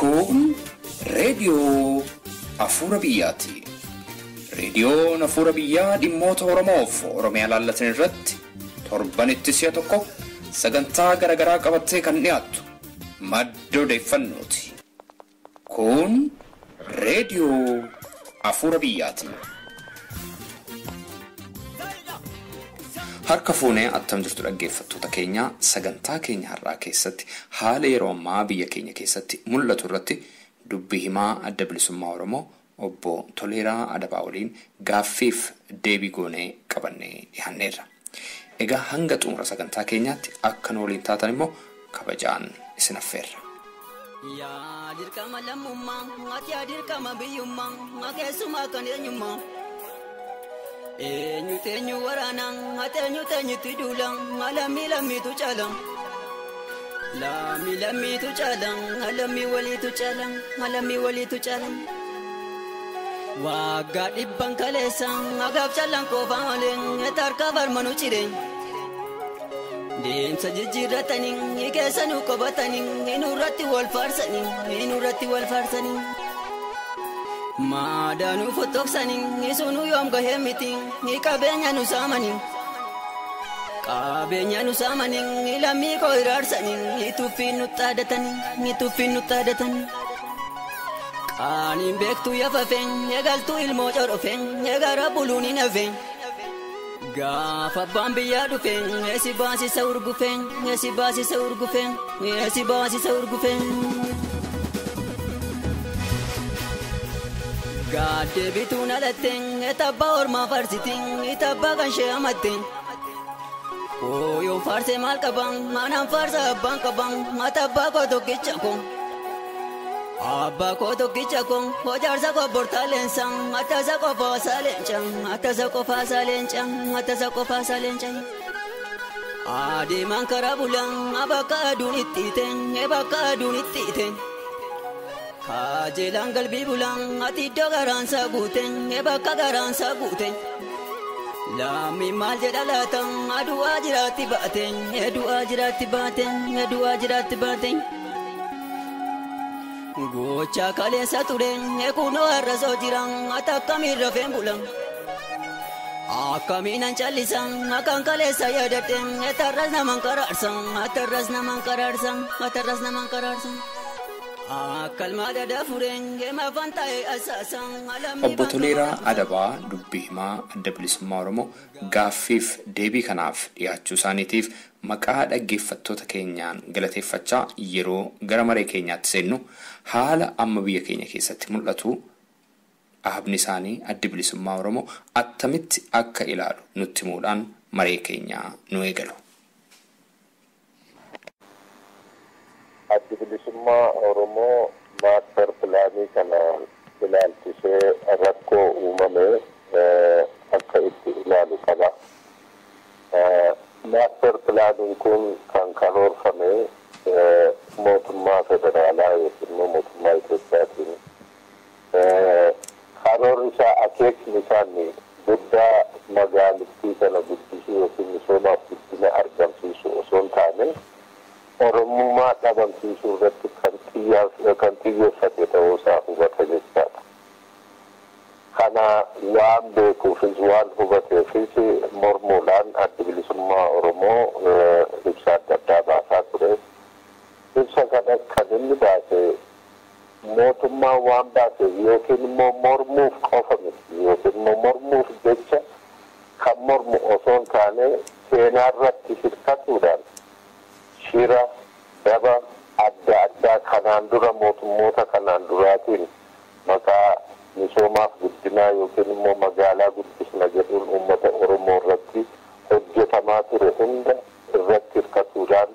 Kun reediyoo Afuura Biyyaati. Reediyoon Afuura Biyyaa dhimmoota Oromoof Oromiyaa laallatan irratti torbanitti si'a tokko sagantaa garaagaraa qabattee kan dhiyaattu madda odeeffannooti. Kun reediyoo Afuura Biyyaati. Harka fuunee attam jirtu dhaggeeffattoota keenya, sagantaa keenya har'aa keessatti haala yeroo ammaa biyya keenya keessatti mul'atu irratti dubbii himaa Adda Bilisummaa Oromoo Obbo Toleeraa Adabaa waliin gaaffiif deebii goonee qabannee dhiyaanneerra. Egaa hanga xumura sagantaa keenyaatti akka nu waliin taatan immoo kabajaan isin affeerra. Yaa dirqama lammummaa, ati yaa dirqama biyyummaa, keessumaa kan eenyummaa. Eenyu teenyu waraana, ati eenyu teenyutti duula, lammii lammiitu caala. Lammii lammiitu caala, lammii waliitu caala, lammii waliitu caala. Waggaa dhibban kaleessa, agaaf callaan koofaa malee, tarkaa farmanuu ciree. Deemsa jijjiirratanii, keessa nu qabatanii, nurratti wal faarsanii, nurratti wal faarsanii. Maadaa nu fottoqsanii, sunuu yoom gahee miti, qabeenya nu saamanii. Qabeenya nu saamanii, lammii koo iraarsanii, tuffiin nu xaadatanii, tuffiin nu xaadatanii. Qaaniin beektuu yafafeen, eegaltuu ilmoo corofeen, eegara buluun hin hafeen. Gaafa abbaan biyyaa dhufeen, eessi baasisa urgufeen, eessi baasisa urgufeen, eessi baasisa urgufeen. Gaaddee bituun alatteen, tabbaa ormaa faarsitiin, tabbaa kan ishee amatteen. Ooyoon faarsee maal qaban, manaan faarsa abbaan qaban, tabbaa koo tokkicha koo. Abbaa koo tokkicha koo, hojaarsa koo bortaa leensa, attasa qofaa leenca, attasa qofaa leenca, attasa qofaa leenca. Adeemaan karaa bulaan, bakka aduun itti hiite, bakka aduun itti hiite. Kajeelaan galbii bulaan, ati iddoo garaansaa guute, bakka garaansaa guute. Lammii maal jedha laata, adu'aa jiraatti baate, adu'aa jiraatti baate, adu'aa jiraatti baate. Gocha kaleessa ture, kunoo har'a soo jira, ati akkamiin rafeen bula. Akkamiin an callisa, akkan kaleessa yaadadhe, tarras naman karaarsa, tarras naman karaarsa, tarras naman karaarsa. Obbo Toleeraa Adabaa dubbii himaa Adda Bilisummaa Oromoo gaaffiif deebii kanaaf dhiyaachuu isaaniitiif maqaa dhaggeeffattoota keenyaan galateeffachaa yeroo gara maree keenyaatti seennu haala amma biyya keenya keessatti mul'atu dhaabni isaanii Adda Bilisummaa Oromoo attamitti akka ilaalu nutti himuudhaan maree keenyaa nu eegalu. Addi Bilisummaa Oromoo maastar pilaanii kana ilaalchisee rakkoo uumame akka itti ilaalu qaba. Maastar pilaaniin kun kan karoorfame mootummaa federaalaa yookiin immoo mootummaa Itoophiyaatiin. Karoorri isaa akeekni isaanii guddaa magaalittii kana guddisuu yookiin misoomaaf guddina argamsiisu osoo hin taane Oromummaa dhabamsiisuu irratti kan xiyyeeffate ta'uusaa hubata jechaadha. Kana waan beekuufis waan hubateefis mormuudhaan Addi Bilisummaa Oromoo ibsa adda addaa baasaa ture. Ibsa kana kan inni baase mootummaa waan baaseef yookiin immoo mormuuf qofa miti yookiin immoo mormuuf jecha kan mormu osoo hin taane seenaa irratti hirkatuudhaan shira daba adda addaa kanaan dura mootummoota kanaan duraatiin maqaa misoomaaf guddinaa yookiin immoo magaalaa guddisna jedhuun uummata Oromoo irratti hojjetamaa ture hunda irratti hirkatuudhaan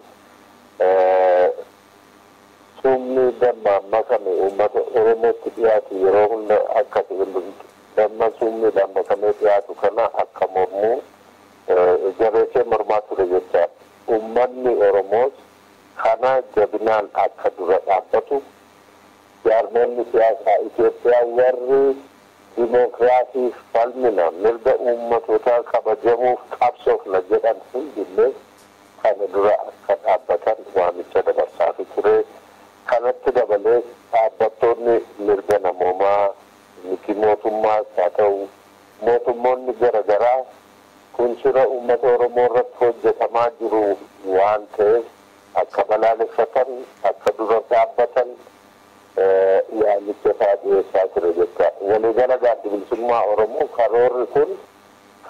summii dammaan makame uummata Oromootti dhiyaatu yeroo hunda akka damma summiidhaan makamee dhiyaatu kana akka mormuu jabeessee mormaa ture jechaadha. Uummanni Oromoos kana jabinaan akka dura dhaabbatu jaarmoonni siyaasaa Itoophiyaa warri dimookiraasiif falmina mirga uummatootaa kabajamuuf qabsoofna jedhan hundillee kana dura akka dhaabbatan waamicha dabarsaatu ture. Kanatti dabalees Balaaleffatan, akka dura dhaabbatan yaamicha isaa dhiyeessaa ture jecha. Waliigala Addi Bilisummaa Oromoo karoorri kun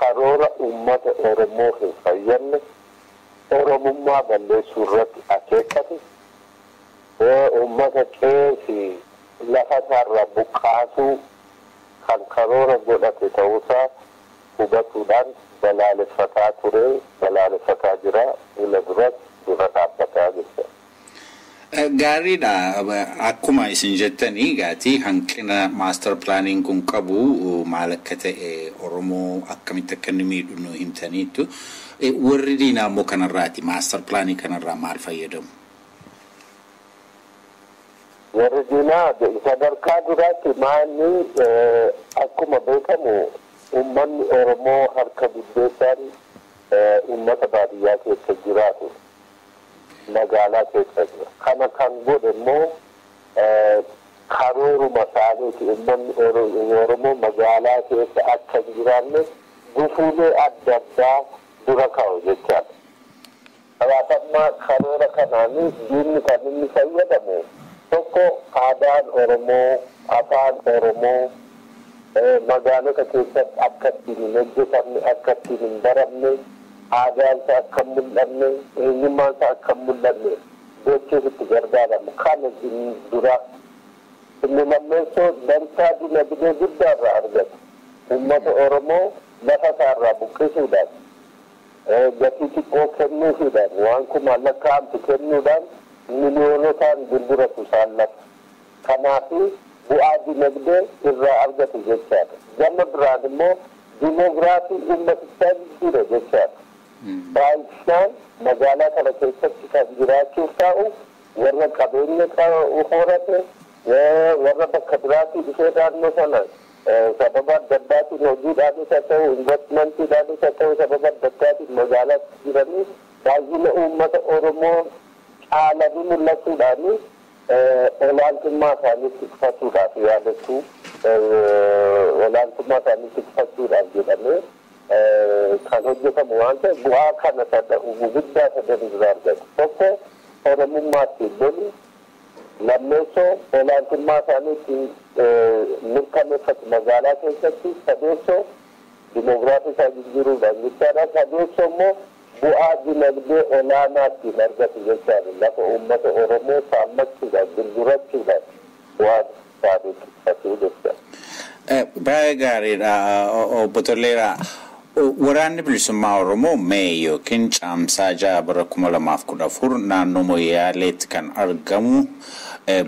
karoora uummata Oromoo hin fayyadne, Oromummaa balleessuu irratti akeekkate, uummata qe'ee fi lafa isaarraa buqqaasuu kan karoora godhate ta'uusaa hubatuudhaan balaaleffataa ture, balaaleffataa jira, fuula duras dura dhaabbataa jecha. Gaariidha. Akkuma isin jettanii gaatii hanqina master planiin kun qabu maal akka ta'e, Oromoo akkamitti akka inni miidhu nu himtaniitu. Warri diinaa immoo kanarraati master planii kanarraa maal fayyadamu? Warri diinaa sadarkaa duraatti maalni, akkuma beekamu uummanni Oromoo harka guddeessaan uummata baadiyyaa keessa jiraatu magaalaa keessa jira. Kana kan godhe immoo karooruma isaaniiti. Uummanni Oromoo magaalaa keessa akka hin jiraanne gufuulee adda addaa dura kaa'u jechaadha. Kanaaf amma karoora kanaanii diinni kan inni fayyadamu tokko, aadaan Oromoo, afaan Oromoo magaalota keessatti akka ittiin hin hojjetamne, akka ittiin hin baramne, aadaan isaa akka hin mul'anne, eenyummaan isaa akka hin mul'anne gochuuf itti gargaaramu. Kana dura. Inni lammeessoo dantaa dinagdee guddaa irraa argatu. Uummata Oromoo lafa isaarraa buqqisuudhaan, gatii xiqqoo kennuufiidhaan, waan kumaan lakkaa'amtu kennuudhaan miliyoonotaan gurguratu isaan lafa. Kanaaf bu'aa dinagdee irraa argatu jechaadha. Gama biraan immoo dimoogiraafii uummatichaa jijjiira jechaadha. Baay'inaan magaalaa kana keessatti kan jiraachuuf ta'u warra qabeenya horate, warra bakka biraatii dhufee naannoo sana sababa adda addaatiin, hojiidhaanis haa ta'u, investmentiidhaanis haa ta'u, sababa adda addaatiin magaalaatti jiranii baay'ina uummata Oromoo caalanii mul'achuudhaani olaantummaa isaanii tikfachuudhaaf yaadachuu, olaantummaa isaanii tikfachuudhaaf jedhamee kan hojjetamu waan ta'eef bu'aa kana guguddaa sadan irraa argatu. Tokko, Oromummaa ittiin lolu; lammeessoo, olaantummaa isaanii ittiin mirkaneeffatu magaalaa keessatti; sadeessoo, dimoogiraafii isaa jijjiiruudhaan jechaadha. Sadeessoo immoo bu'aa dinagdee olaanaa ittiin argatu jechaadha. Lafa uummata Oromoo saammachuudhaan, gurgurachuudhaan bu'aa isaanii tikfatu jechaadha. Baay'ee gaariidha, obbo Toleeraa. Waraanni Bilisummaa Oromoo Mee yookiin Caamsaa 6 bara 2014 naannoo Moyyaaleetti kan argamu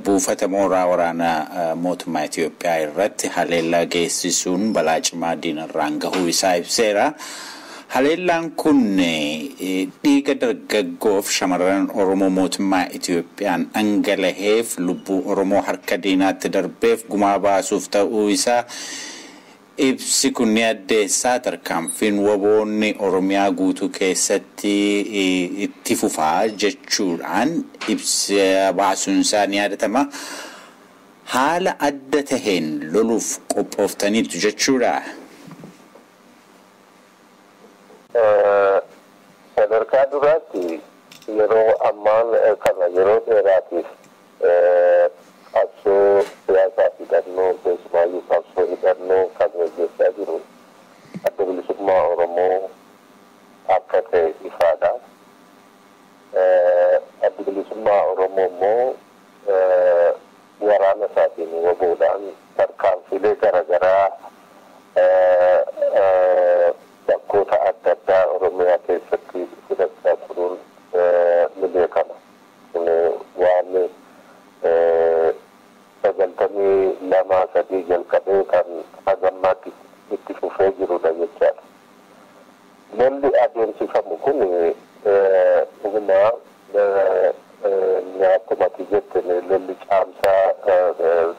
buufata mooraa waraanaa mootummaa Itoophiyaa irratti haleellaa geessisuun balaa cimaa diinarraan gahuu isaa ibseera. Haleellaan kun dhiiga dargaggoof shamarran Oromoo mootummaa Itoophiyaan dhangalaheef, lubbuu Oromoo harka diinaatti darbeef gumaa baasuuf ta'uu isaa ibsi kun ni addeessaa. Tarkaanfiin WBOn Oromiyaa guutuu keessatti itti fufaa jechuudhaan ibsa baasuunsaa ni yaadatama. Haala adda taheen loluuf qophooftaniitu jechuudha. Sadarkaa duraatti yeroo ammaan kana yeroo dheeraatiif qabsoo siyaasaa hidhannoo, keessumaayyuu qabsoo hidhannoo kan gaggeessaa jiru Adda Bilisummaa Oromoo akka ta'e ifaadha. Adda Bilisummaa Oromoo immoo waraana isaatiin, WBOdhaan, tarkaanfilee garaagaraa bakkoota adda addaa Oromiyaa keessatti fudhachaa turuun ni beekama. Kun waan 92, 3 jalqabee kan hagammaatti itti fufee jirudha jechaadha. Lolli adeemsifamu kun dhuguma akkuma ati jette lolli Caamsaa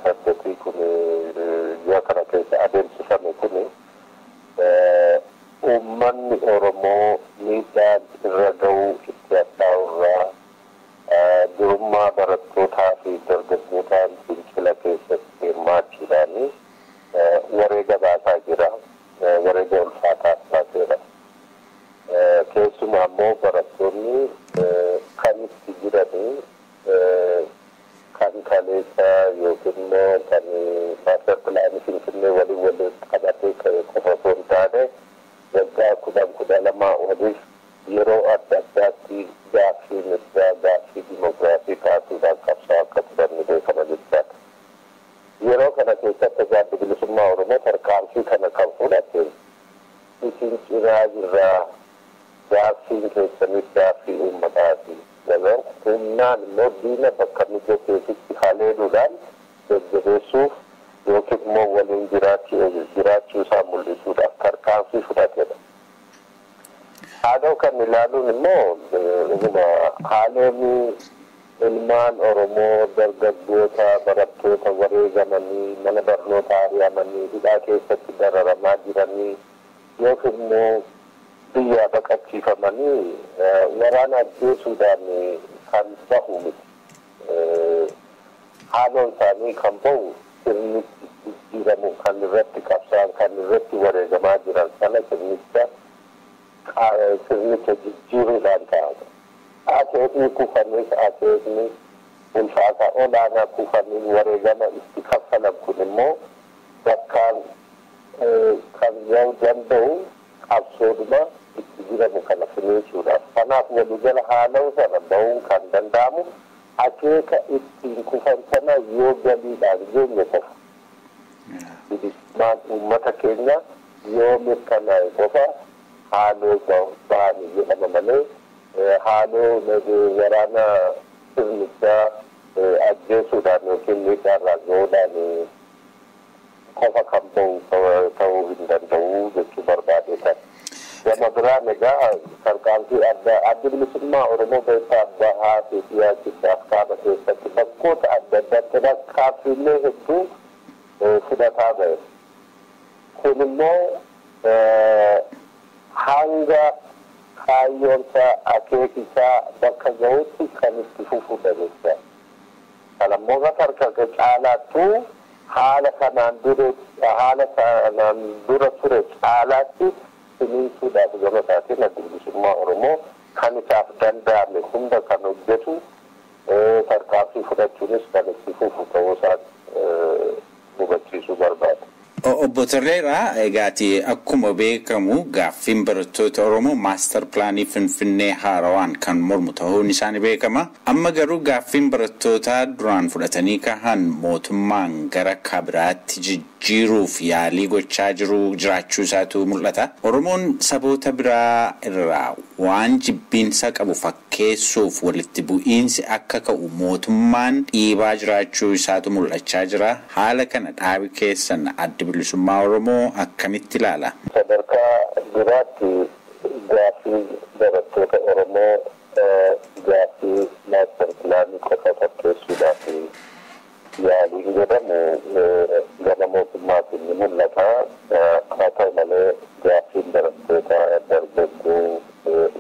8 kun ji'a kana keessa adeemsifame kun uummanni Oromoo miidhaan irra ga'uu itti hadhaa'u irraa, durummaa barattootaa fi dargaggootaan fincila keessatti hirmaachuudhaan wareega baasaa jira. Wareega ulfaataa baaseera. Keessumaa immoo barattoonni kan itti jiranii kaleessaa yookiin immoo kan maastar pilaanii Finfinnee waliin waliin qabatee ka'e qofa osoo hin taane waggaa 10, 12 oliif yeroo adda addaatti gaaffii mirgaa, gaaffii dimokiraasii kaasuudhaan qabsaa akka turan ni beekama jechaadha. Yeroo kana keessatti Addi Bilisummaa Oromoo tarkaanfii kana kan fudhate isin cinaa jirraa, gaaffiin keessanis gaaffii uummataati. Humnaan immoo diina bakka mijateetitti haleeluudhaan jajjabeessuuf yookiin immoo waliin jiraachuu isaa mul'isuudhaaf tarkaanfii fudhatedha. Haaloo kan ilaaluun immoo dhuguma haaloon ilmaan Oromoo dargaggoota barattoota wareegamanii mana barnootaa ari'amanii hidhaa keessatti dararamaa jiranii yookiin immoo biyyaa baqachiifamanii waraana ajjeesuudhaan kan bahu miti. Haaloon isaanii kan bahu sirnichi jijjiiramu kan irratti qabsaan kan irratti wareegamaa jiran sana sirnicha jijjiiruudhaan ta'a. Akeekni kufanis akeekni ulfaata olaanaa kufanii wareegama itti kaffalan kun immoo bakkaan kan ga'uu danda'u qabsoodhuma itti jiramu kana finiisuudhaaf. Kanaaf waliigala haaloo sana bahuun kan danda'amu akeeka ittiin kufan sana yoo galiidhaan geenye qofa. Bilisummaan uummata keenya yoo mirkanaa'e qofa haaloo ba'anii jedhama malee haaloo waraana sirnichaa ajjeesuudhaan yookiin miidhaarraa ga'uudhaan qofa kan bahu ta'uu hin danda'u jechuu barbaadeetan. Gama biraan egaa tarkaanfii adda Addi Bilisummaa Oromoo beektaa bahaa fi dhiyaa kibbaaf kaaba keessatti bakkoota adda addaatti tarkaanfiilee hedduu fudhataa ba'e. Kun immoo hanga kaayyoonsaa akeekisaa bakka gahutti kan itti fufudha jecha. Kanammoo harka caalaattuu haala kanaan dura ture caalaatti finiinsuudhaaf gama isaatiin Addi Bilisummaa Oromoo kan isaaf danda'ame hunda kan hojjetu tarkaanfii fudhachuunis kan itti fufu ta'uu isaa hubachiisuu barbaada. Obbo Toleeraa, egaati akkuma beekamu gaaffiin barattoota Oromoo maastar pilaanii Finfinnee haarawaan kan mormu ta'uun isaanii beekama. Amma garuu gaaffiin barattootaa duraan fudhatanii kahan mootummaan gara kabiraatti jijjiiruuf yaalii gochaa jiru jiraachuu isaatu mul'ata. Oromoon saboota biraa irraa waan jibbiinsa qabu fakkeessuuf walitti bu'iinsi akka ka'u mootummaan dhiibaa jiraachuu isaatu mul'achaa jira. Haala kana dhaabi keessan Addi Bilisummaa Oromoo akkamitti ilaala? Sadarkaa duraatti gaaffii barattoota Oromoo gaaffii maastar pilaanii qofa fakkeessuudhaaf yaaliin jedhamu gama mootummaatiin ni mul'ata. Haa ta'u malee gaaffiin barattoota dargaggoo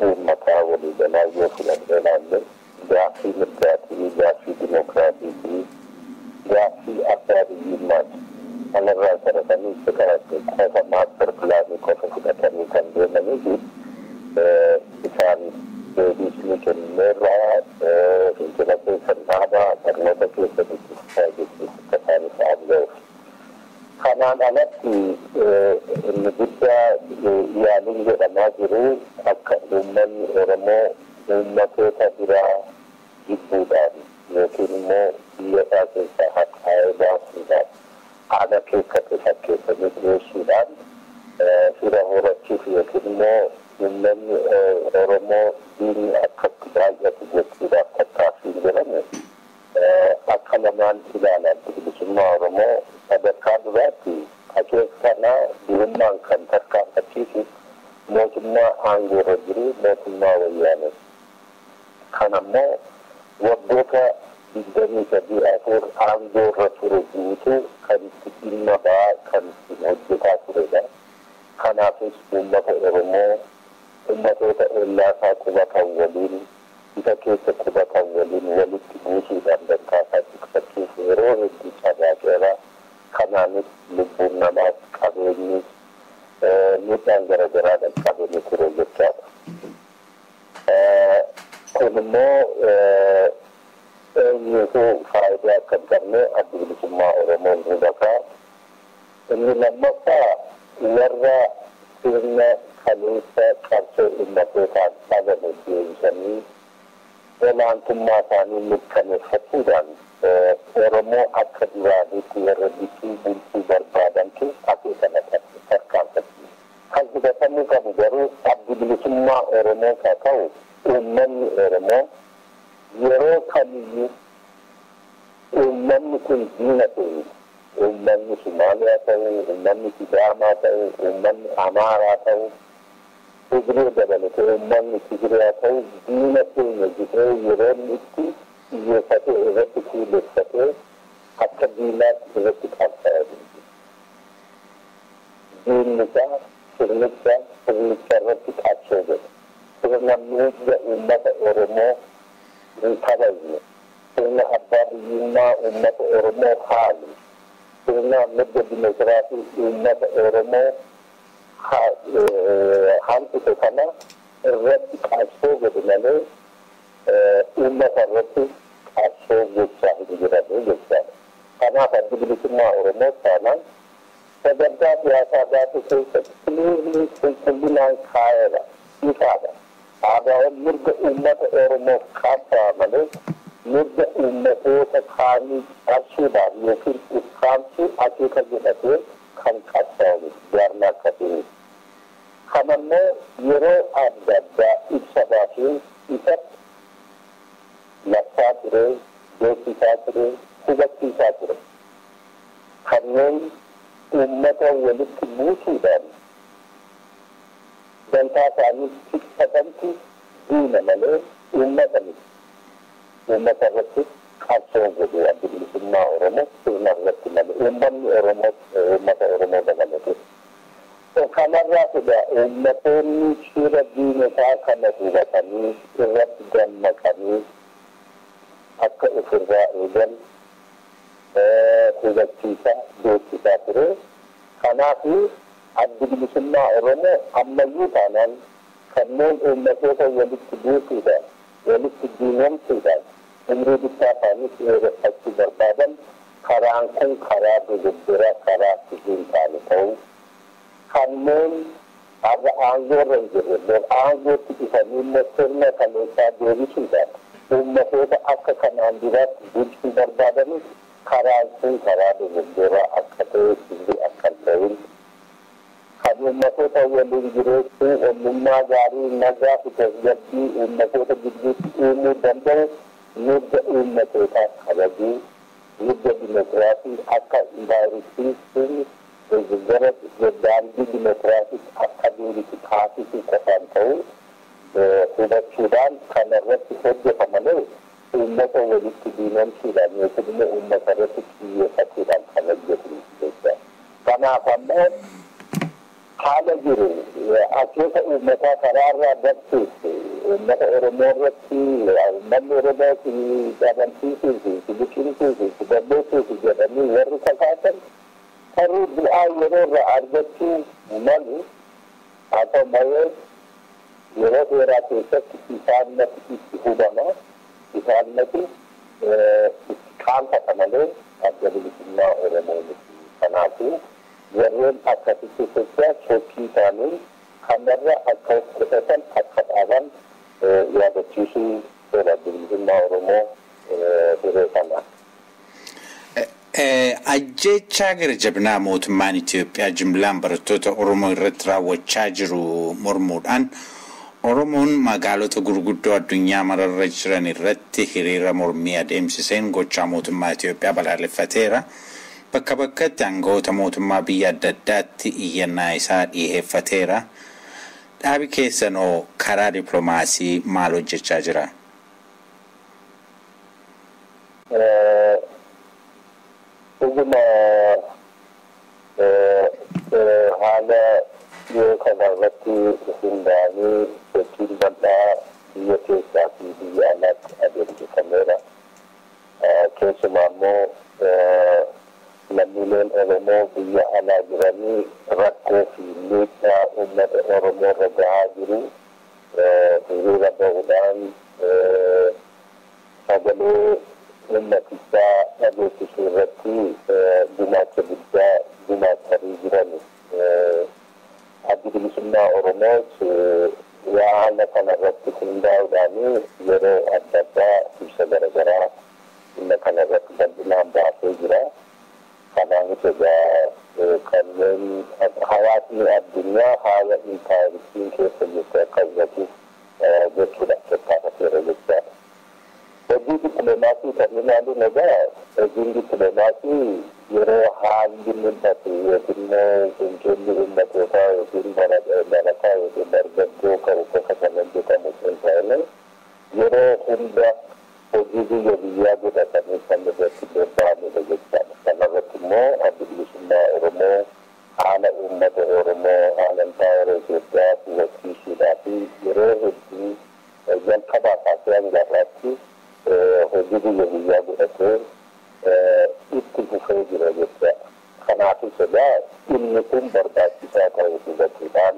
uummataa waliigalaa yoo fudhannee ilaalle gaaffii mirgaatii, gaaffii dimokiraasii fi gaaffii abbaa biyyummaati. Kanarraa qaratanii itti qofa maastar pilaanii qofa fudhatanii kan deemanii fi isaan deebiis ni kenneerraa fincila keessan dhaabaa barnoota keessan itti fufaa jechuun akka isaanis aanga'uuf. Kanaan alatti inni guddaa yaaliin jedhamaa jiru akka uummanni Oromoo uummatoota biraa jibbuudhaan yookiin immoo biyya isaa keessaa haxaa'ee baasuudhaan haala keessatti fakkeessanii dhiyeessuudhaan fira horachuuf yookiin immoo uummanni Oromoo diinni akkatti baay'atu gochuudhaaf tattaaffiin jedhamu akka lamaan ilaalan. Bilisummaa Oromoo sadarkaa duraatti akeeka kana durummaan kan tarkaanfachiisu mootummaa aangoo irra jiru mootummaa wayyaanee. Kanammoo waggoota 23 4 aangoo irra ture guutuu kan itti dhimma ba'aa kan ittiin hojjetaa turedha. Kanaafis uummata Oromoo uummatoota ollaasaa qubatan waliin isa keessa qubatan waliin walitti buusuudhaan dankaasaa tikfachuuf yeroo hedduu carraaqeera. Kanaanis lubbuun namaas qabeenyis miidhaan garaagaraa qaqqabanii ture jechaadha. Kun immoo eenyutu faayidaa Faayidaa akka hin qabne Addi Bilisummaa Oromoon hubataa. Inni lammaffaa, warra sirna kaleessa qabsoo uummatootaan dhabame deebisanii olaantummaa isaanii mirkaneeffachuudhaan Oromoo akka duraaniitti warra bituu bulchuu barbaadantu akeeka tarkaanfachiisa. Kan hubatamuu qabu garuu, Addi Bilisummaa Oromoo haa ta'u uummanni Oromoo, yeroo kamiyyuu uummanni kun diina ta'e, uummanni Somaaliyaa ta'u, uummanni Sidaamaa ta'u, uummanni Amaaraa ta'u, Tigree dabalatee uummanni Tigiriyaa ta'u, diina keenya jedhee yeroo inni itti xiyyeeffatee irratti fuulleffatee akka diinaatti irratti qabsaa'aa jiru. Diinni isaa sirnicha, sirnicha irratti qabsoo godhe. Sirna mirga uummata Oromoo hin kabajne, sirna abbaa biyyummaa uummata Oromoo haalu, sirna mirga dimokiraasii uummata Oromoo hanqise kana irratti qabsoo godhe malee uummata irratti qabsoo gochaa hin jiranii jechaadha. Kanaaf Addi Bilisummaa Oromoo taanaan sagantaa siyaasaa baasuu keessatti clearly, qulqullinaan kaa'eera, ifaadha. ABO'n mirga uummata Oromoof qabsaa'a malee mirga uummatoota kaanii cabsuudhaaf yookiin ukkaamsuu akeeka godhatee kan qabsaa'u miti, jaarmaa akkasii miti. Kanammoo yeroo adda addaa ibsa baasuun isatti labsaa ture, beeksisaa ture, hubachiisaa ture. Kanneen uummata walitti buusuudhaan dantaa isaanii tiksatantu diina malee uummata miti. Uummata irratti qabsoo godhu Addi Bilisummaa Oromoo, sirna irratti malee, uummanni Oromoo, uummata Oromoo dabalatee. Kanarraa egaa uummatoonni shira diinotaa kana hubatanii irratti dammaqanii akka ofirraa eegan hubachiisaa, beeksisaa ture. Kanaaf Addi Bilisummaa Oromoo ammayyuu taanaan kanneen uummatoota walitti buusuudhaan, walitti diinomsuudhaan umrii bittaa isaanii dheereffachuu barbaadan, karaan kun karaa dogoggoraa, karaa sirrii hin taane ta'uu, kanneen har'a aangoo irra hin jirre bor aangootti dhufanii immoo sirna kaleessaa deebisuudhaan uummatoota akka kanaan duraatti bulchuu barbaadanis, karaan kun karaa dogoggoraa akka ta'e, sirrii akka hin ta'in, kan uummatoota waliin jireessuu, ollummaa gaarii, nagaa fi tasgabbii uummatoota gidduutti uumuu danda'u mirga uummatootaa kabajuu, mirga dimokiraasii akka impaayiritiin gara daandii dimokiraasii akka deebisu taasisuu qofaan ta'uu hubachuudhaan kana irratti hojjeta malee uummata walitti diinomsuudhaan yookiin immoo uummata irratti xiyyeeffachuudhaan kan hojjetu jechuudha. Kanaaf ammoo haala jiru akeeka uummataa karaarraa dabsuuf, uummata Oromoo irratti, uummanni Oromoo si dhabamsiisuuf, si liqimsuuf, si balleessuuf jedhanii warri kakaasan tarii bu'aa yeroo irraa argachuu malu. Haa ta'u malee yeroo dheeraa keessatti isaanumatti itti hubama, isaanumatti itti qaanfata malee Adda Bilisummaa Oromoo miti. Kanaafuu warreen akkasitti socho'an sochii isaanii kanarra akka of qusatan, akka dhaaban yaadachiisuu fedha Bilisummaa Oromoo hiree kana. Ajjechaa gara jabinaa mootummaan Itoophiyaa jimlaan barattoota Oromoo irratti raawwachaa jiru mormuudhaan Oromoon magaalota gurguddoo addunyaa mararra jiran irratti hiriira mormii adeemsiseen gochaa mootummaa Itoophiyaa balaaleffateera. Bakka bakkatti aangawoota mootummaa biyya adda addaatti iyyannaa isaa dhiyeeffateera. Dhaabi keessanoo karaa dippiloomaasii maal hojjechaa jira? Dhuguma haala dhiyoo kana irratti hundaa'anii sochiin bal'aa biyya keessaa fi biyya alaatti adeemsifameera. Keessumaa immoo lammiileen Oromoo biyya alaa jiranii rakkoo fi miidhaa uummata Oromoo irra gahaa jiru hiriira bahuudhaan sagalee uummatichaa dhageessisuu irratti gumaacha guddaa gumaachanii jiran. Addi Bilisummaa Oromoos haala kana irratti hundaa'uudhaan yeroo adda addaa ibsa garaagaraa dhimma kana irratti bal'inaan baasee jira. Kanaanis egaa kanneen hawaasni addunyaa haala impaayeritiin keessa jirtu akka hubatuuf gochuudhaaf tattaafateera jechaadha. Hojii dippiloomaasii kan ilaaluun egaa hojiin dippiloomaasii yeroo haalli mul'atu yookiin immoo fincilli uummatootaa yookiin barataa yookiin dargaggoo qabu qofa kan hojjetamu hin ta'in, yeroo hunda hojii biyya biyyaa godhatanii kan irratti bobba'anidha jechaadha. Kanarratti immoo Addi Bilisummaa Oromoo haala uummata Oromoo, haala impaayera Itoophiyaa hubachiisuudhaa fi yeroo hedduu jalqabaa kaasee hanga har'aatti hojii biyya biyyaa godhatee itti fufee jira jechaadha. Kanaafis egaa dhimmi kun barbaachisaa ta'uu hubachuudhaan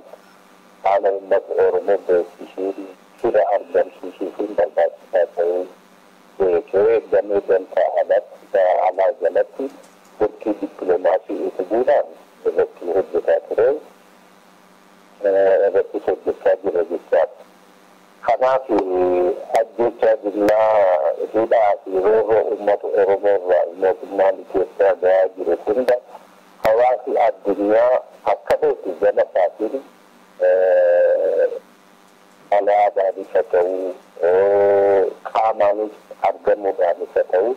haala uummata Oromoo beeksisuun, fira argamsiisuun barbaachisaa ta'uu beekee damee dantaa alatti alaa jalatti burqii dippiloomaasii utubuudhaan irratti hojjetaa ture, irrattis hojjechaa jira jechaadha. Kanaaf ajjechaa jimlaa, hidhaa fi roorroo uummata Oromoo irraa mootummaan Itoophiyaa gahaa jiru hunda hawaasi addunyaa akka beeku gama isaatiin alaabaanis haa ta'u, qaamaanis argamuudhaanis haa ta'u,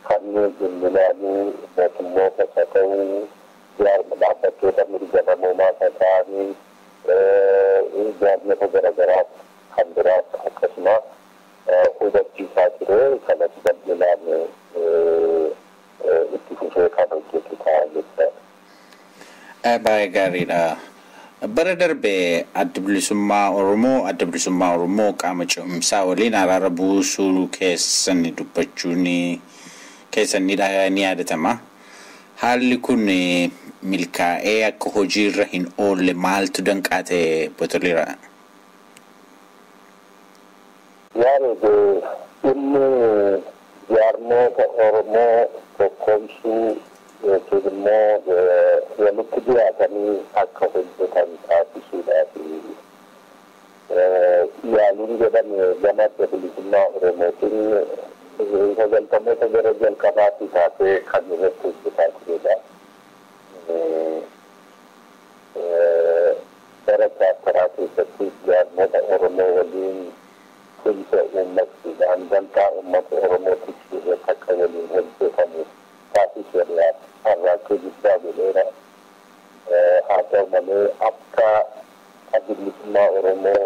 kanneen dhimmilaanii mootummootas haa ta'u, dhaabbattoota mirga namoomaas haa ta'anii, jaarmota garaagaraas kan biraas akkasuma hubachiisaa ture. Kanas bal'inaan itti fufee kan hojjetu ta'a jechaadha. Baay'ee gaariidha. Bara darbe Adda Bilisummaa Oromoo qaama ce'umsaa waliin araara buusuu keessan dubbachuun keessan ni yaadatama. Haalli kun milkaa'ee akka hojiirra hin oolle maaltu danqaa ta'e, Botoleera? Yaani inni jaarmoota Oromoo tokkoomsuu yookiin immoo walitti dhiyaatanii akka hojjetan taasisuudhaaf yaaliin jedhame gama Adda Bilisummaa Oromootiin sagantamoota gara jalqabaatti taatee kan irratti hojjetaa turedha. Bara chaartaraa keessatti jaarmoota Oromoo waliin tumsa uummachuudhaan dantaa uummata Oromoo tiksuu irratti akka waliin hojjetamu taasisuudhaaf carraaqqii guddaa godheera. Haa ta'u malee, akka Adda Bilisummaa Oromoo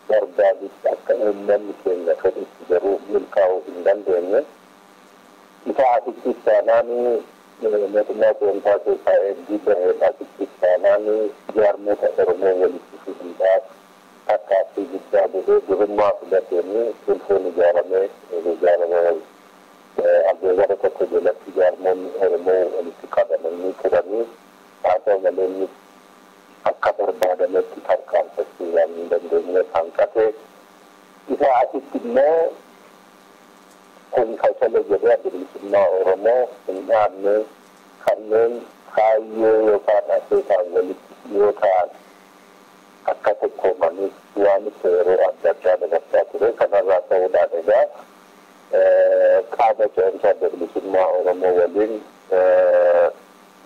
barbaadutti, akka uummanni keenya fedhutti garuu milkaa'uu hin dandeenye. Isa asitti taanaan mootummaa ce'umsaa keessaa eegdii bahee asitti taanaan jaarmoota Oromoo walitti fiduudhaaf tattaaffii guddaa godhee, durummaa fudhateen tulfuun ijaaramee ijaaramee abbooggara tokko jalatti jaarmoonni Oromoo walitti qabamanii turanii. Haa ta'u malee, inni akka barbaadametti tarkaanfachuu waan hin dandeenye hanqate. Isa asitti immoo kun fasala jedhee Adda Bilisummaa Oromoo hin dhaabne. Kanneen kaayyoo yookaan akeekaan walitti dhiyoo ta'an akka tokkoomaniif waan itti yeroo adda addaa dabarsaa ture. Kanarraa ta'uudhaan egaa qaama ce'umsa Adda Bilisummaa Oromoo waliin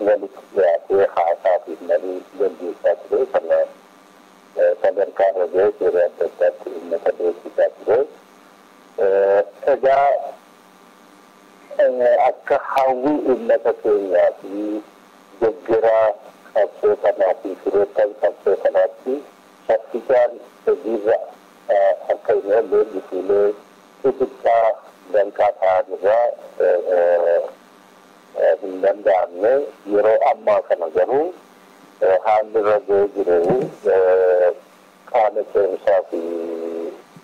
walitti dhiyaatee haasaa fi marii gaggeessaa ture. Kana sadarkaa irra ga'ee yeroo adda addaatti uummata beeksisaa ture. Egaa akka hawwii uummata keenyaa fi deeggaraa qabsoo kanaa fi firoottan qabsoo kanaatti saffisaan hojiirra akka hin oolle biqilee xixiqqaa danqaa ta'an irraa hin danda'amne. Yeroo ammaa kana garuu haalli irra ga'ee jiru qaama ce'umsaa fi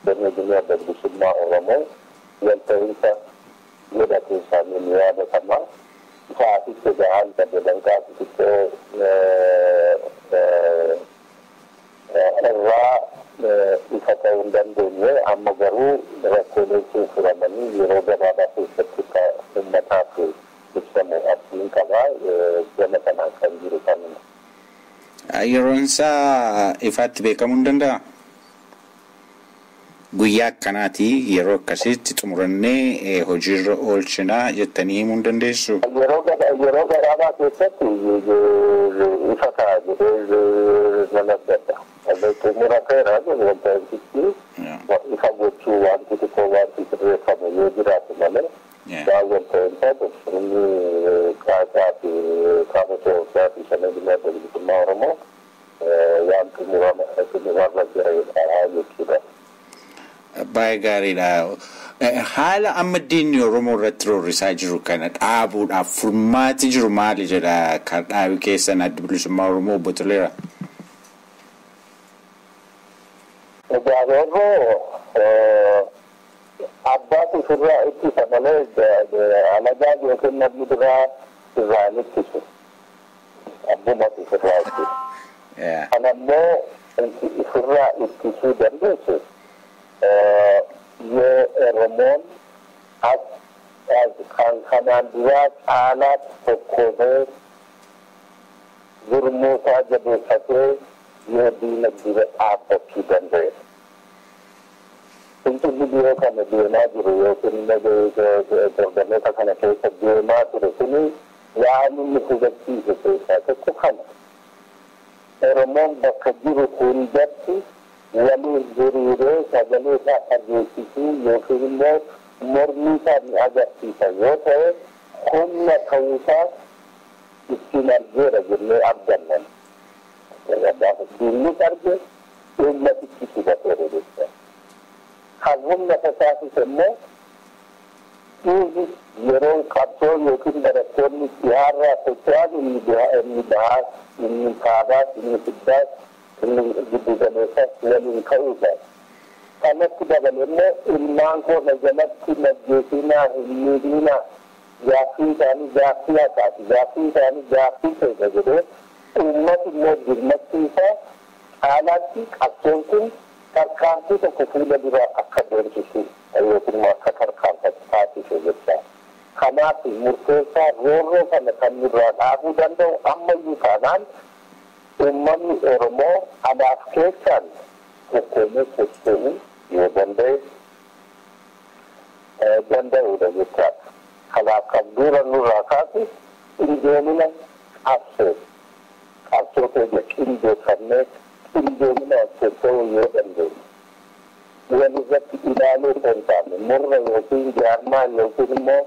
damee Adda Bilisummaa Oromoo walta'iinsa godhate isaanii ni yaadatama. Isa asitti egaa haalli danqaa xixiqqoo irraa ifa ta'uu hin dandeenye. Amma garuu rakkooleen sun furamanii yeroo gabaabaa keessatti uummataaf ibsamu abdiin qaba gama kanaan kan jiru kanuma. Yeroon isaa ifaatti beekamuu hin danda'a? Guyyaa akkanaati yeroo akkasitti xumurannee hojiirra oolchinaa jettanii himuu hin dandeessu? Yeroo gabaabaa keessatti ifa ta'a jedhee nan abdadha. Xumurateera walta'iinsichi ifa gochuu wanti xiqqoo wanti sirreeffame yoo jiraatu malee waan walta'iinsaa inni qaacaa fi qaama ce'umsaa fi shanee gumii adda bilisummaa Oromoo waan xumurarra jiranidha jechuudha. Baay'ee gaariidha. Haala amma diinni Oromoo irratti roorrisaa jiru kana dhaabuudhaaf furmaati jiru maali jedha kan dhaabi keessan adda bilisummaa Oromoo obbo Toleeraa? Egaa roorroo abbaatu ofirraa ittisa malee alagaa yookiin namni biraa irraa hin ittisu. Abbumatu ofirraa ittisa. Kana immoo ofirraa ittisuu dandeessu yoo Oromoon kan kanaan duraa caalaatti tokkoomee gurmuu isaa jabeeffatee yoo diina dura dhaabbachuu danda'e. Fincilli dhiyoo kana deemaa jiru yookiin dorgommoota kana keessa deemaa ture kuni waan inni hubachiise keessaa tokko kana. Oromoon bakka jiru hundatti waliin hiriiree sagalee isaa dhageessisuu yookiin immoo mormii isaa ni agarsiisa yoo ta'e humna ta'uusaa ittiin argeera jennee abdanna. Diinnis arge uummatichi hubateera jechuudha. Kan humna tasaasise immoo dhiirri yeroo qabsoo yookiin barattoonni dhihaarraa socho'an inni bahaas, inni kaabaas, inni kibbaas, inni giddu galeessaas waliin ka'uudha. Kanatti dabale immoo ilmaan koo na jalatti na jeesinaa hin miidhinaa gaaffii isaanii gaaffii haqaati gaaffii isaanii gaaffii keessa jedhee uummati immoo birmachuu isaa caalaatti qabsoon kun tarkaanfii tokko fuula duraa akka deemsisu yookiin immoo akka tarkaanfatu taasise jecha. Kanaaf murteessaa roorroo kana kan nurraa dhaabuu danda'u ammayyuu taanaan uummanni Oromoo anaaf keessaan tokkoomee socho'uu yoo danda'e danda'udha jechaadha. Kanaaf kan dura nurraa kaasu qindoomina qabsoo qabsoo keenya qindeeffannee qindoominaan socho'uu yoo dandeenye walirratti ilaaluu kan taane murra yookiin jaarmaa yookiin immoo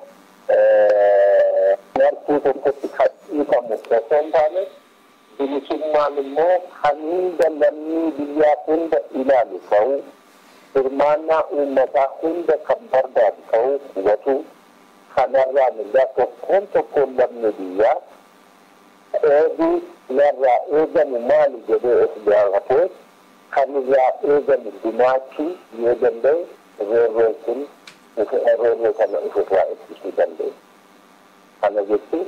martuu tokkotti kan dhiifamu osoo hin taane bilisummaan immoo kan hunda lammii biyyaa hunda ilaalu ta'uu hirmaannaa uummataa hunda kan barbaadu ta'uu hubatu kanarraa egaa tokkoon tokkoon lammii biyyaa qoodii narraa eegamu maali jedhee of gaafatee kan irraa eegamu gumaachuu yoo danda'e roorroon kun roorroo kana ofirraa ittisuu danda'e. Kana jechuun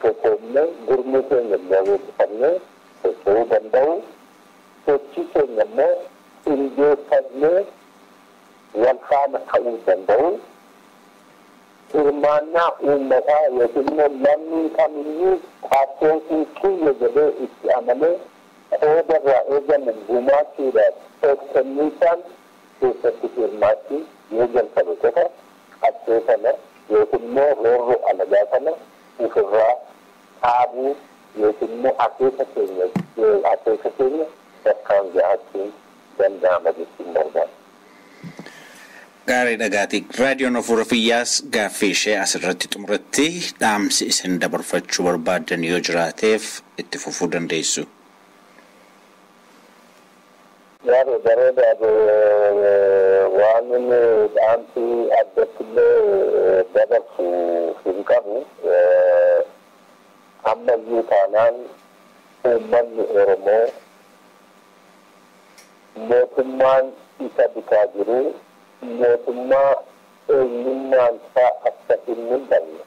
tokkoomnee gurmuu keenya jabeeffannee socho'uu danda'u sochii keenya immoo qindeeffannee wal faana ta'uu danda'u hirmaannaa uummataa yookiin immoo lammii kamiyyuu qabsoon kun kiyya jedhee itti amanee qooda irraa eegamu gumaachuudhaaf of kenniisaan keessatti hirmaachuu yoo jalqabe qofa qabsoo kana yookiin immoo roorroo alagaa kana ofirraa dhaabuu yookiin immoo akeeka keenya bakkaan gahachuun danda'ama jechuun barbaada. Gaarii dhagaati. Raadiyoon Afuura Fiyyaas gaaffii ishee asirratti xumuratti dhaamsi isin dabarfachuu barbaaddan yoo jiraateef itti fufuu dandeessu. Gaarii bareedaa waan inni dhaamsi addatti illee dabarsu hin qabu. Ammayyuu taanaan uummanni Oromoo mootummaan isa bitaa jiru mootummaa eenyummaan isaa akka hin mul'anne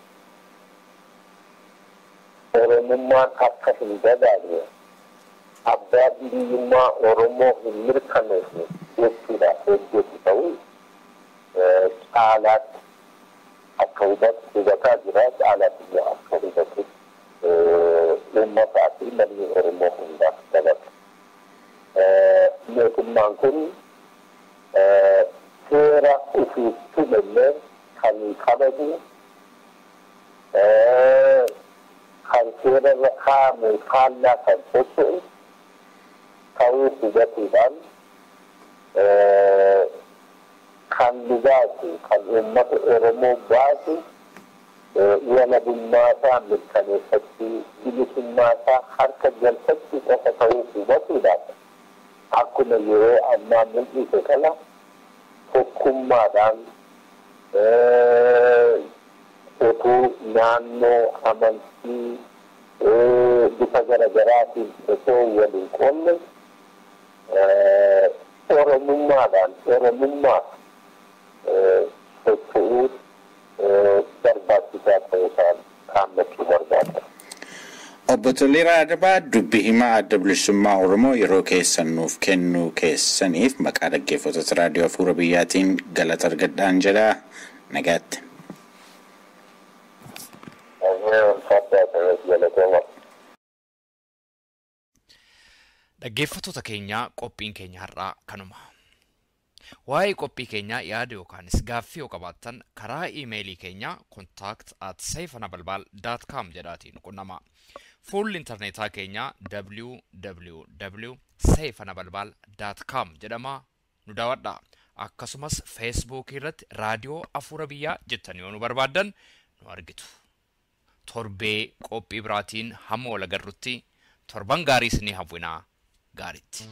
Oromummaan akka hin dagaagne abbaa biyyummaa Oromoo hin mirkaneessine jechuudhaaf hojjetu ta'uu caalaatti akka Akka hubataa jira, caalaatti immoo akka hubatu uummataa fi lammii Oromoo hundaaf dabarsa. Mootummaan kun seera ofiif tumellee kan kabaju, kan seera irra kaa'ame faallaa kan socho'u ta'uu hubatuudhaan, kan nu baasu, kan uummata Oromoo baasu, walabummaa isaa mirkaneeffachuu, bilisummaa isaa harka galfachuu qofa ta'uu hubatuudhaan, akkuma yeroo ammaa mul'ise kana tokkummaadhaan utuu naannoo, amantii, bifa garaagaraatiin osoo waliin qoonne, Oromummaadhaan Oromummaaf socho'uu barbaachisaa ta'uu isaa dhaammachuu barbaada. Obbo Toleeraa Adabaa, dubbi himaa Adda Bilisummaa Oromoo, yeroo keessan nuuf kennuu keessaniif maqaa dhaggeeffattoota Raadiyoo Afuura Biyyaatiin galata argadhaan jedha, nagaatti. Dhaggeeffattoota keenyaa, qophiin keenya har'aa kanuma. Waa'ee qophii keenyaa yaada yookaanis gaaffii yoo qabaattan, karaa iimeelii keenya contact@seifanabalbal.com jedhaatiin qunnama. Fuulli intarneetaa keenya www.seifanabalbal.com jedhama, nu daawwadha. Akkasumas Feesbuukii irratti Raadiyoo Afuura Biyyaa jettanii yoo nu barbaaddan nu argitu. Torbee qophii biraatiin hamma wal agarrutti torban gaarii isinii hawwinaa, gaaritti.